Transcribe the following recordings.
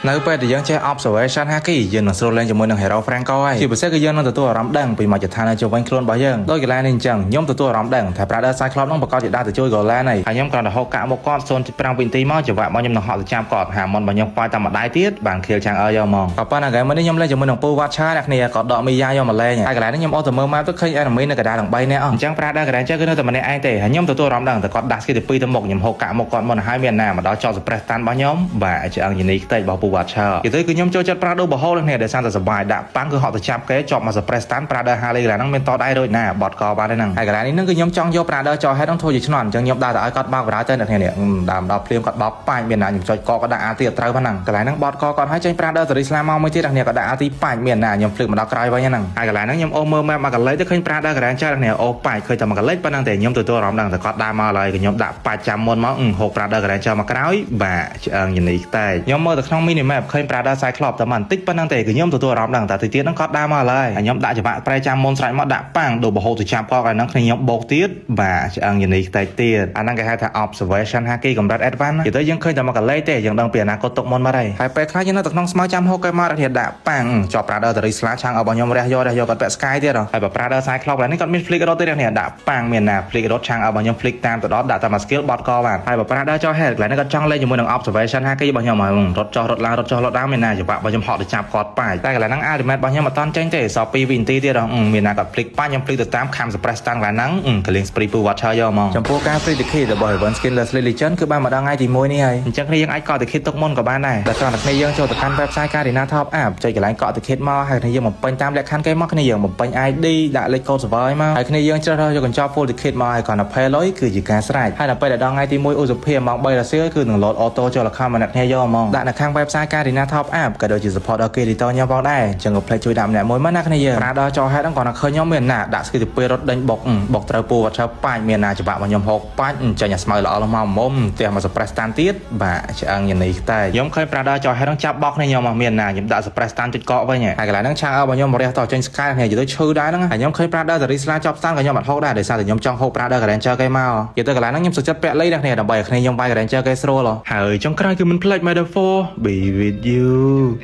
នៅពេលដែលយើងចេះ observation haki យើងនឹងស្រួលលេងជាមួយនឹង hero Franco ហើយជាពិសេសគឺយើងនឹងទទួលអារម្មណ៍ដឹងពីមជ្ឈដ្ឋាននៅជុំវិញខ្លួនរបស់យើងដោយកន្លែងនេះអញ្ចឹងខ្ញុំទទួលអារម្មណ៍ដឹងថា Brother Cyclops នឹងប្រកាសជាដើរទៅជួយ Golan ហើយហើយខ្ញុំគ្រាន់តែហូបកាក់មកគាត់0.5វិនាទីមកចង្វាក់របស់ខ្ញុំនឹងហក់ទៅចាប់គាត់ហាមុនរបស់ខ្ញុំខ្វាយតាមម្ដាយទៀតបានខៀលឆាងអើយកមកក៏ប៉ុន្តែ game នេះខ្ញុំលេងជាមួយនឹងពូ Watcher អ្នកគ្នាក៏ដកមីយ៉ាយកមកលេងហើយកន្លែងនេះខ្ញុំអូទៅមើលមកទៅឃើញ enemy នៅកណ្ដាលទាំង3នាក់អញ្ចឹង Brother Granger គឺនៅតែម្នាក់ឯងទេហើយខ្ញុំទទួលអារម្មណ៍ដឹងតែគាត់ដាស់ skill ទី2ទៅមុខខ្ញុំហូបកាក់មកគាត់មុនហើយមានណាមកដល់ចោល suppress តាន់របស់ខ្ញុំបាទឆ្អឹងយនីខ្ទេចរបស់ពូ Watcher និយាយទៅគឺខ្ញុំចូលចិត្តប្រើដូបហូលនេះដោយសារតែសបាយដាក់ប៉ាំងគឺហក់ទៅចាប់គេជាប់មក suppress តាន់ Brother Harley កន្លែងហ្នឹងមានតដៃរួចណាបត់កបានទេហ្នឹងហើយកន្លែងនេះហ្នឹងគឺខ្ញុំចង់យក Brother ចោល head ហ្នឹងធ្វើជាឆ្នន់អញ្ចឹងខ្ញុំដើរទៅឲ្យគាត់បោកបរាទៅអ្នកនេះដើមដល់ភ្លាមគាត់បោកប៉ាញ់មានណាខ្ញុំចុចកគាត់ដាក់អាទីត្រូវហ្នឹងកន្លែងហ្នឹងបត់កគាត់ឲ្យចេញ Brother សេរីស្លាមកមួយទៀតអ្នកនេះគាត់ដាក់អាទីប៉ាញ់មានណាខ្ញុំភ្លឹកមកដល់ក្រោយវិញហ្នឹងហើយកន្លែងហ្នឹងខ្ញុំអូមើល map មកកន្លែងទៅឃើញ Brother Granger អ្នកនេះអូប៉ាញ់ឃើញតែមកកន្លែងប៉ុណ្ណឹងទេខ្ញុំទទួលអារម្មណ៍ដឹងតែគាត់ដើរមកហើយខ្ញុំដាក់ប៉ាច់ចាំមុនមកហូប Brother Granger មកក្រោយបាទឆ្អឹងយនីខ្ទេចខ្ញុំមើលទៅក្នុង mini map ឃើញ Brother Cyclops តែបន្តិចប៉ុណ្ណឹងទេគឺខ្ញុំទទួលអារម្មណ៍ដឹងតែទីទៀតហ្នឹងគាត់ដើរមកហើយខ្ញុំដាក់ច្បាក់ប្រែចាំមុនស្រេចមកដាក់ប៉ាំងដូបហូតទៅចាប់គាត់ហើយហ្នឹងខ្ញុំបោកទៀតបាទឆ្អឹងយនីខ្ទេចទៀតអាហ្នឹងគេហៅថា observation haki កម្រិត advance និយាយទៅយើងឃើញតែមកកលេទេយើងដឹងពីអនាគតទុកមុនមកហើយហើយពេលខ្លះយើងនៅតែក្នុងស្មៅចាំហូកគេមកទៀតដាក់ប៉ាំងជាប់ Brother តរីស្លាឆាងឲ្យរបស់ខ្ញុំរះយករះយកគាត់ពាក់ sky ទៀតហើយបើ Brother Cyclops នេះគាត់មាន flick រត់ទៀតនេះដាក់ប៉ាំងមានណា flick រត់ឆាងឲ្យរបស់ខ្ញុំ flick តាមទៅដល់ដាក់តាម skill បត់កបានហើយបើ Brother ចោល head កន្លែងនេះគាត់ចង់លេងជាមួយនឹង observation haki របស់ខ្ញុំហើយរត់ចោះរត់ឡើងរត់ចោះរត់ឡើងមានណាច្បាក់របស់ខ្ញុំហក់ទៅចាប់គាត់ប៉ាយតែកន្លែងហ្នឹង ultimate របស់ខ្ញុំអត់តាន់ចេញទេសល់2វិនាទីទៀតមានណាគាត់ flick ប៉ាញខ្ញុំ flick ទៅតាមខំ suppress តាន់កន្លែងហ្នឹងកលៀង spree ពូ watcher យកហ្មងចំពោះការ free ticket របស់ Event Skin Leslie Legend គឺបានមកដល់ថ្ងៃទី1នេះហើយអញ្ចឹងគ្នាយើងអាចកក់ ticket ទុកមុនក៏បានដែរតែគ្រាន់តែគ្នាយើងចូលទៅកាន់ website Garena Top Up ចុចកន្លែងកក់ ticket មកហើយគ្នាយើងបំពេញតាមលក្ខខណ្ឌគេមកគ្នាយើងបំពេញ ID ដាក់លេខកូដ server ឲ្យមកហើយគ្នាយើងជ្រើសរើសយកកញ្ចប់ full ticket មកហើយគ្រាន់តែ pay លុយគឺជាការស្រេចហើយដល់ពេលដល់ថ្ងៃទី1ឧសភាម៉ោង3រសៀលគឺនឹង load auto ចូល account មកអ្នកគ្នាយកហ្មងដាក់នៅខាង website Garena Top Up ក៏ដូចជា support ដល់គេ editor ខ្ញុំផងដែរអញ្ចឹងកុំភ្លេចជួយដាក់ម្នាក់មួយមកណាគ្នាយើងប្រាដល់ចោលហេតុហ្នឹងគ្រាន់តែឃើញខ្ញុំមានណាដាក់ skill ទៅពេលរត់ដេញបុកបុកត្រូវពូវត្តឆើប៉ាច់មានណាច្បាក់មកខ្ញុំហូកប៉ាច់ចេញអាស្មៅល្អមកមុំផ្ទះមក suppress តានទៀតបាទឆ្អឹងយ៉ាងនេះតែខ្ញុំឃើញប្រាដល់ចោលហេតុហ្នឹងចាប់បោកគ្នាខ្ញុំមកមានណាខ្ញុំដាក់ suppress តានចុចកកវិញហើយកន្លែងហ្នឹងឆាងឲ្យរបស់ខ្ញុំមករះតចេញ sky គ្នានិយាយទៅឈឺដែរហ្នឹងហើយខ្ញុំឃើញ Brother សេរីស្លាចប់ស្តានក៏ខ្ញុំអត់ហូកដែរដោយសារតែខ្ញុំចង់ហូប Brother Granger គេមកនិយាយទៅកន្លែងហ្នឹងខ្ញុំសុខចិត្តពាក់លៃដល់គ្នាដើម្បីឲ្យគ្នាខ្ញុំវាយ Granger គេស្រួលហើយចុងក្រោយគឺមិនភ្លេច Metaphor be with you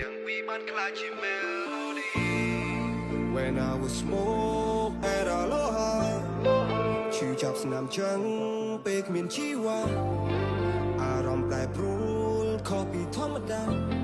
ទាំងពីរបានក្លាយជា melody. When I was smoke at aloha ឈឺចាប់ស្នាមចឹងពេលគ្មានជីវ៉ាអារម្មណ៍ប្រែប្រួលខុសពីធម្មតា។